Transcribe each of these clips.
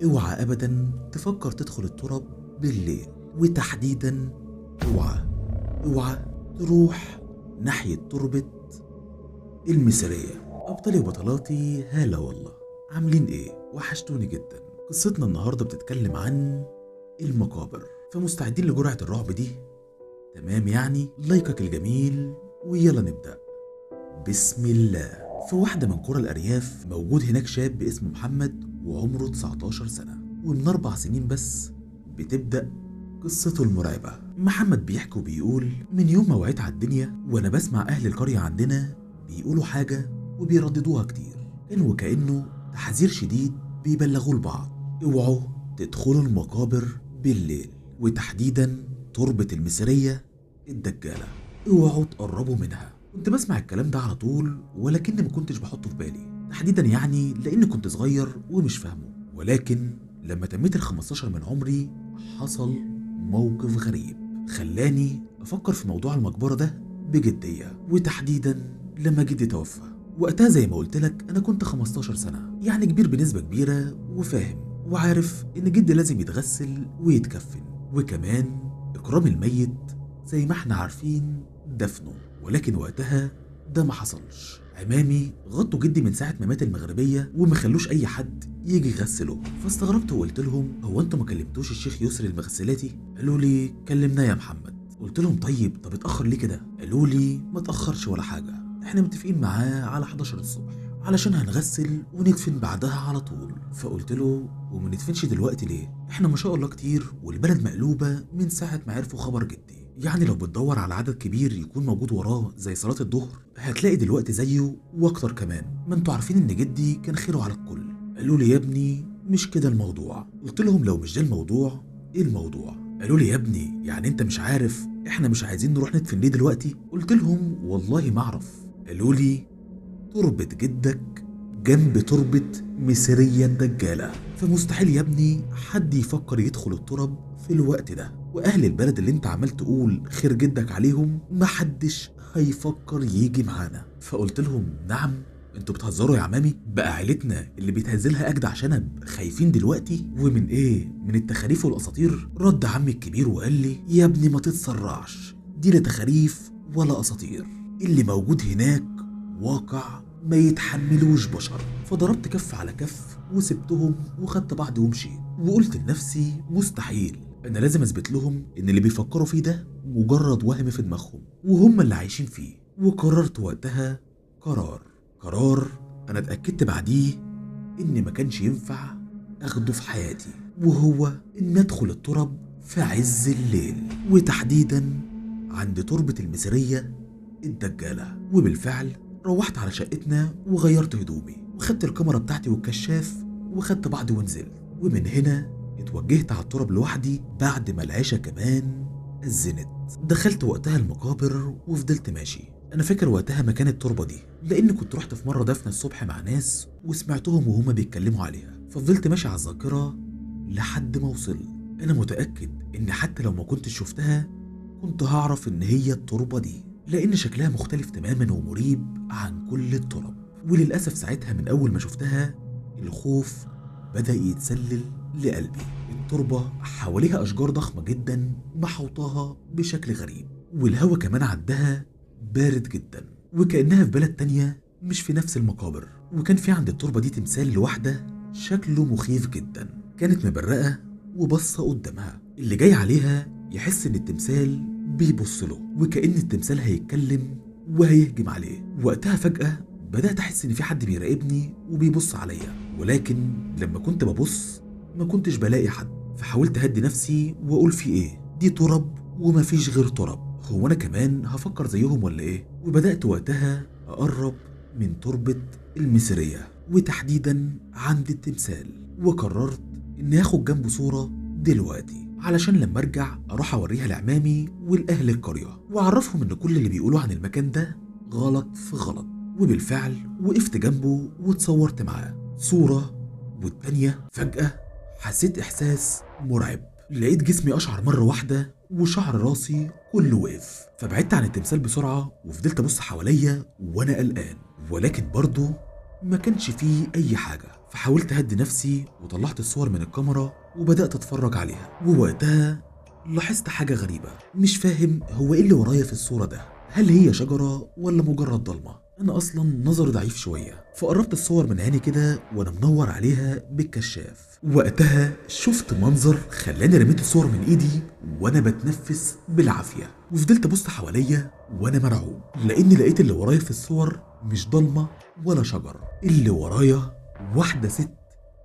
اوعى ابدا تفكر تدخل التراب بالليل، وتحديدا اوعى تروح ناحية تربة المثرية. ابطالي وبطلاتي، هلا والله، عاملين ايه؟ وحشتوني جدا. قصتنا النهارده بتتكلم عن المقابر، فمستعدين لجرعة الرعب دي؟ تمام، يعني لايكك الجميل ويلا نبدأ. بسم الله. في واحدة من قرى الأرياف موجود هناك شاب باسمه محمد وعمره 19 سنة، ومن 4 سنين بس بتبدأ قصته المرعبة. محمد بيحكي وبيقول: من يوم ما وعيت على الدنيا وأنا بسمع أهل القرية عندنا بيقولوا حاجة وبيرددوها كتير، كان وكأنه تحذير شديد بيبلغوه لبعض: اوعوا تدخلوا المقابر بالليل، وتحديدا تربة المثرية الدجالة، اوعوا تقربوا منها. كنت بسمع الكلام ده على طول، ولكن ما كنتش بحطه في بالي تحديدا، يعني لان كنت صغير ومش فاهمه. ولكن لما تميت ال15 من عمري حصل موقف غريب خلاني افكر في موضوع المقبرة ده بجدية، وتحديدا لما جدي توفى. وقتها زي ما قلت لك انا كنت 15 سنة، يعني كبير بنسبة كبيرة وفاهم وعارف ان جدي لازم يتغسل ويتكفن، وكمان اكرام الميت زي ما احنا عارفين دفنه. ولكن وقتها ده ما حصلش. عمامي غطوا جدي من ساعة ما مات المغربية وما خلوش أي حد يجي يغسله. فاستغربت وقلت لهم: هو انتوا ما كلمتوش الشيخ يسري المغسلاتي؟ قالوا لي: كلمناه يا محمد. قلت لهم: طيب طب اتأخر ليه كده؟ قالوا لي: ما اتأخرش ولا حاجة، احنا متفقين معاه على 11 الصبح علشان هنغسل وندفن بعدها على طول. فقلت له: وما ندفنش دلوقتي ليه؟ احنا ما شاء الله كتير والبلد مقلوبة من ساعة ما عرفوا خبر جدي، يعني لو بتدور على عدد كبير يكون موجود وراه زي صلاة الظهر هتلاقي دلوقتي زيه واكتر كمان، ما انتوا عارفين ان جدي كان خيره على الكل. قالوا لي: يا ابني مش كده الموضوع. قلت لهم: لو مش ده الموضوع ايه الموضوع؟ قالوا لي: يا ابني يعني انت مش عارف احنا مش عايزين نروح ندفن ليه دلوقتي؟ قلت لهم: والله ما اعرف. قالوا لي: تربة جدك جنب تربة مثرية الدجالة، فمستحيل يا ابني حد يفكر يدخل الترب في الوقت ده، واهل البلد اللي انت عمال تقول خير جدك عليهم محدش هيفكر يجي معانا. فقلت لهم: نعم، انتوا بتهزروا يا عمامي؟ بقى عيلتنا اللي بيتهزلها اجدع شنب خايفين دلوقتي ومن ايه؟ من التخاريف والاساطير؟ رد عمي الكبير وقال لي: يا ابني ما تتسرعش، دي لا تخاريف ولا اساطير، اللي موجود هناك واقع ما يتحملوش بشر. فضربت كف على كف وسبتهم وخدت بعض ومشيت، وقلت لنفسي مستحيل، انا لازم اثبت لهم ان اللي بيفكروا فيه ده مجرد وهم في دماغهم وهم اللي عايشين فيه. وقررت وقتها قرار انا اتاكدت بعديه ان ما كانش ينفع اخده في حياتي، وهو ان ادخل الترب في عز الليل، وتحديدا عند تربة المثرية الدجالة. وبالفعل روحت على شقتنا وغيرت هدومي وخدت الكاميرا بتاعتي والكشاف وخدت بعضي ونزلت، ومن هنا اتوجهت على التراب لوحدي بعد ما العشاء كمان أذنت. دخلت وقتها المقابر وفضلت ماشي. انا فاكر وقتها مكان التربة دي لان كنت رحت في مرة دفنه الصبح مع ناس وسمعتهم وهما بيتكلموا عليها، ففضلت ماشي على الذاكرة لحد ما وصلت. انا متاكد ان حتى لو ما كنتش شفتها كنت هعرف ان هي التربة دي، لان شكلها مختلف تماما ومريب عن كل التراب. وللاسف ساعتها من اول ما شفتها الخوف بدأ يتسلل لقلبي. التربة حواليها أشجار ضخمة جدا محوطاها بشكل غريب، والهوا كمان عندها بارد جدا، وكأنها في بلد تانية مش في نفس المقابر. وكان في عند التربة دي تمثال لوحدة شكله مخيف جدا، كانت مبرقة وبصة قدامها، اللي جاي عليها يحس إن التمثال بيبص له، وكأن التمثال هيتكلم وهيهجم عليه. وقتها فجأة بدأت أحس إن في حد بيراقبني وبيبص عليا، ولكن لما كنت ببص ما كنتش بلاقي حد. فحاولت أهدي نفسي وأقول في إيه، دي تراب ومفيش غير تراب، هو أنا كمان هفكر زيهم ولا إيه؟ وبدأت وقتها أقرب من تربة المثرية وتحديدا عند التمثال، وقررت إني هاخد جنبه صورة دلوقتي علشان لما أرجع أروح أوريها لعمامي والأهل القرية وأعرفهم إن كل اللي بيقولوه عن المكان ده غلط في غلط. وبالفعل وقفت جنبه واتصورت معاه صورة والتانية. فجأة حسيت إحساس مرعب، لقيت جسمي أشعر مرة واحدة وشعر راسي كله وقف. فبعدت عن التمثال بسرعة وفضلت أبص حواليا وأنا قلقان، ولكن برضه ما كانش فيه أي حاجة. فحاولت أهدي نفسي وطلعت الصور من الكاميرا وبدأت أتفرج عليها. ووقتها لاحظت حاجة غريبة، مش فاهم هو إيه اللي ورايا في الصورة ده، هل هي شجرة ولا مجرد ضلمة؟ أنا أصلا نظري ضعيف شوية، فقربت الصور من عيني كده وأنا منور عليها بالكشاف. وقتها شفت منظر خلاني رميت الصور من إيدي وأنا بتنفس بالعافية، وفضلت أبص حواليا وأنا مرعوب، لأني لقيت اللي ورايا في الصور مش ضلمة ولا شجر، اللي ورايا واحدة ست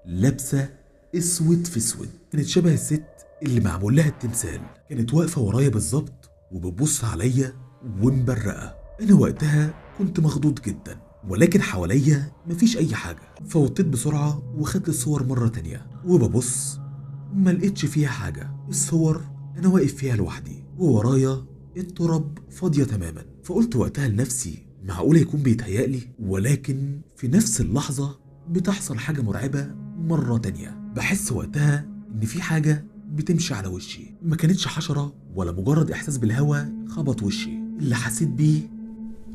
لابسة اسود في اسود، كانت شبه الست اللي معمول لها التمثال، كانت واقفة ورايا بالظبط وبتبص عليا ومبرقة. أنا وقتها كنت مخضوض جدا، ولكن حواليا مفيش أي حاجة، فوطيت بسرعة وخدت الصور مرة تانية وببص ما لقيتش فيها حاجة. الصور أنا واقف فيها لوحدي وورايا التراب فاضية تماما. فقلت وقتها لنفسي معقولة يكون بيتهيألي؟ ولكن في نفس اللحظة بتحصل حاجة مرعبة مرة تانية. بحس وقتها إن في حاجة بتمشي على وشي، ما كانتش حشرة ولا مجرد إحساس بالهواء خبط وشي، اللي حسيت بيه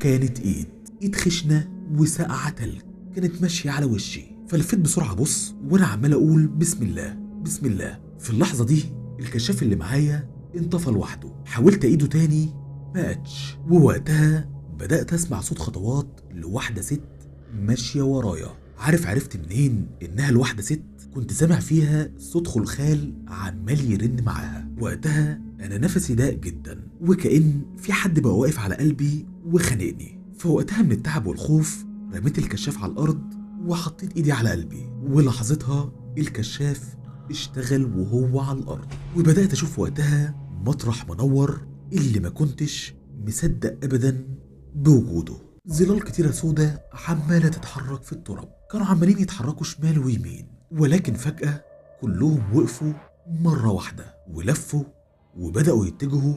كانت إيد خشنة وساقعة تلج كانت ماشية على وشي. فلفيت بسرعة بص وأنا عمال أقول بسم الله بسم الله. في اللحظة دي الكشاف اللي معايا انطفى لوحده، حاولت ايده تاني ما قتش. ووقتها بدأت أسمع صوت خطوات لواحدة ست ماشية ورايا. عارف عرفت منين إنها لواحدة ست؟ كنت سامع فيها صوت خلخال عمال يرن معاها. وقتها أنا نفسي ضاق جدا، وكأن في حد بقى واقف على قلبي وخانقني. فوقتها من التعب والخوف رميت الكشاف على الأرض وحطيت إيدي على قلبي، ولحظتها الكشاف اشتغل وهو على الأرض. وبدأت أشوف وقتها مطرح منور اللي ما كنتش مصدق أبدا بوجوده. ظلال كتيرة سودة عمالة تتحرك في التراب، كانوا عمالين يتحركوا شمال ويمين، ولكن فجأة كلهم وقفوا مرة واحدة ولفوا وبدأوا يتجهوا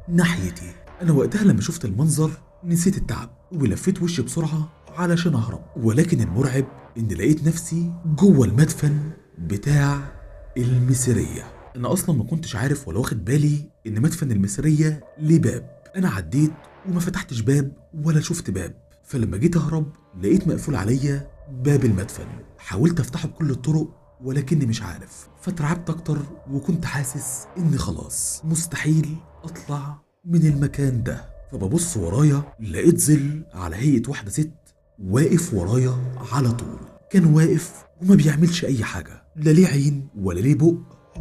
ناحيتي. أنا وقتها لما شفت المنظر نسيت التعب ولفيت وشي بسرعة علشان أهرب، ولكن المرعب إن لقيت نفسي جوه المدفن بتاع المسيرية. أنا أصلا ما كنتش عارف ولا واخد بالي إن مدفن المسيرية ليه باب. أنا عديت وما فتحتش باب ولا شفت باب، فلما جيت أهرب لقيت مقفول عليا باب المدفن. حاولت أفتحه بكل الطرق ولكني مش عارف، فترعبت أكتر وكنت حاسس إني خلاص مستحيل أطلع من المكان ده. فببص ورايا لقيت ظل على هيئة واحدة ست واقف ورايا على طول. كان واقف وما بيعملش أي حاجة، لا ليه عين ولا ليه بق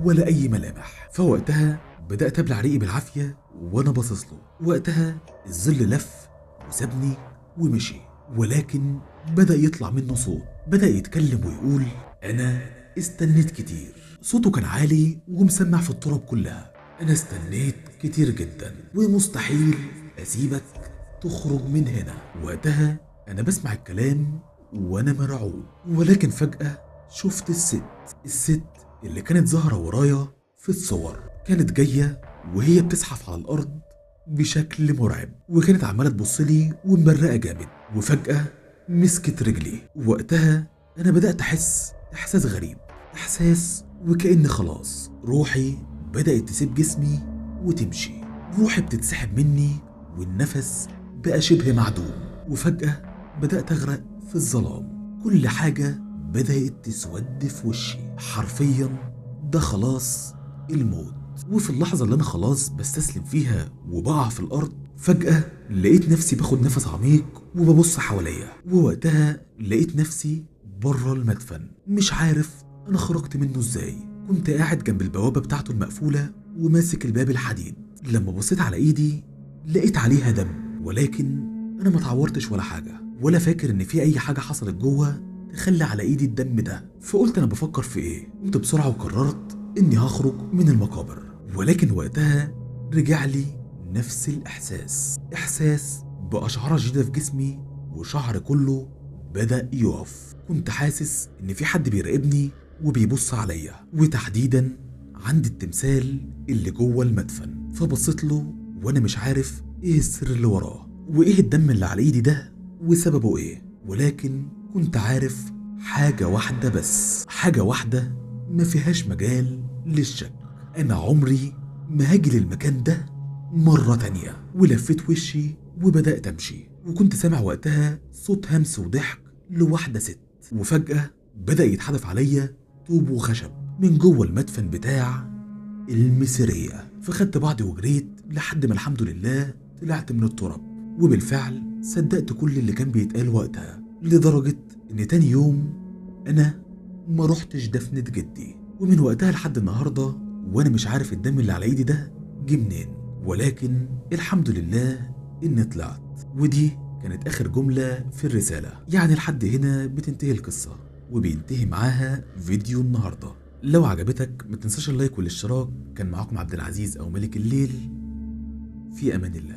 ولا أي ملامح. فوقتها بدأت أبلع ريقي بالعافية وأنا باصص له. وقتها الظل لف وسابني ومشي، ولكن بدأ يطلع منه صوت، بدأ يتكلم ويقول أنا استنيت كتير. صوته كان عالي ومسمع في التراب كلها. أنا استنيت كتير جدا ومستحيل أسيبك تخرج من هنا. وقتها أنا بسمع الكلام وأنا مرعوب، ولكن فجأة شفت الست اللي كانت ظاهرة ورايا في الصور. كانت جاية وهي بتزحف على الأرض بشكل مرعب، وكانت عمالة تبصلي ومبرقة جامد، وفجأة مسكت رجلي. وقتها أنا بدأت أحس إحساس غريب، إحساس وكأن خلاص روحي بدأت تسيب جسمي وتمشي، روحي بتتسحب مني والنفس بقى شبه معدوم. وفجأة بدأت أغرق في الظلام، كل حاجة بدأت تسود في وشي، حرفيا ده خلاص الموت. وفي اللحظة اللي أنا خلاص بستسلم فيها وبقع في الأرض، فجأة لقيت نفسي باخد نفس عميق وببص حواليا. ووقتها لقيت نفسي بره المدفن، مش عارف أنا خرجت منه إزاي. كنت قاعد جنب البوابة بتاعته المقفولة وماسك الباب الحديد. لما بصيت على إيدي لقيت عليها دم، ولكن أنا ما تعورتش ولا حاجة، ولا فاكر إن في أي حاجة حصلت جوه تخلي على إيدي الدم ده. فقلت أنا بفكر في إيه؟ قمت بسرعة وقررت إني هخرج من المقابر، ولكن وقتها رجع لي نفس الإحساس، إحساس بأشعار جديدة في جسمي وشعر كله بدأ يقف. كنت حاسس إن في حد بيراقبني وبيبص عليا، وتحديدا عند التمثال اللي جوه المدفن. فبصيت له وأنا مش عارف إيه السر اللي وراه وإيه الدم اللي على إيدي ده وسببه إيه، ولكن كنت عارف حاجة واحدة بس، حاجة واحدة ما فيهاش مجال للشك، أنا عمري ما هاجي للمكان ده مرة تانية. ولفيت وشي وبدأت أمشي، وكنت سامع وقتها صوت همس وضحك لواحدة ست. وفجأة بدأ يتحدف عليا طوب وخشب من جوه المدفن بتاع المسيرية. فخدت بعضي وجريت لحد ما الحمد لله طلعت من التراب، وبالفعل صدقت كل اللي كان بيتقال وقتها، لدرجة إن تاني يوم أنا ما رحتش دفنة جدي. ومن وقتها لحد النهاردة وأنا مش عارف الدم اللي على إيدي ده جه منين، ولكن الحمد لله إني طلعت. ودي كانت آخر جملة في الرسالة. يعني لحد هنا بتنتهي القصة وبينتهي معاها فيديو النهاردة. لو عجبتك ما تنساش اللايك والاشتراك. كان معاكم عبد العزيز أو ملك الليل، في أمان الله.